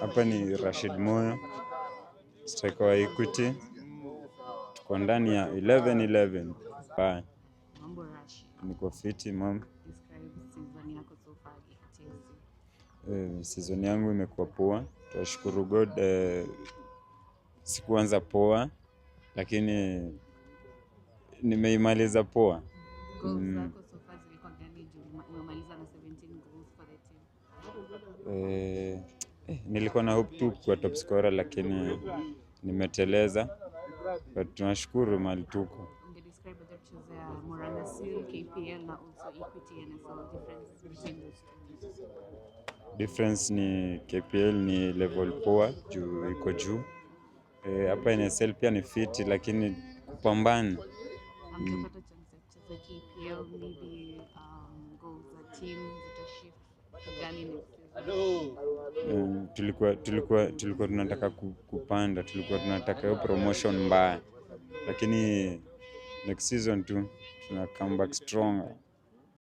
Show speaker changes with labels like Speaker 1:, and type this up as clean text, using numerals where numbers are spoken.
Speaker 1: Hapa ni Rashid Moyo, striker wa Equity. Tuko ndani ya 11-11. Bye.
Speaker 2: Mambo, Rashid.
Speaker 1: Niko fiti, mam.
Speaker 2: Describe season yako so far, Equity FC.
Speaker 1: Season yangu imekuwa poa. Tunashukuru God. Sikuanza poa, lakini nimeimaliza poa.
Speaker 2: Goals zako so far zilikuwa gani, juu umemaliza na 17 goals for the team?
Speaker 1: Nilikuwa na hope tu kuwa top scorer, lakini nimeteleza, but tunashukuru mahali tuko.
Speaker 2: Unge describe aje kuchezea Murang'a Seal, KPL na also Equity NSL, difference between those two?
Speaker 1: Difference ni KPL ni level poa juu iko juu. Hapa NSL pia ni fiti, lakini kupambana.
Speaker 2: Hamjapata chance ya kucheza KPL, maybe goals za team zitashift gani next season?
Speaker 1: Tulikuwa tunataka kupanda, tulikuwa tunataka hiyo promotion mbaya, lakini next season tu tuna come back stronger.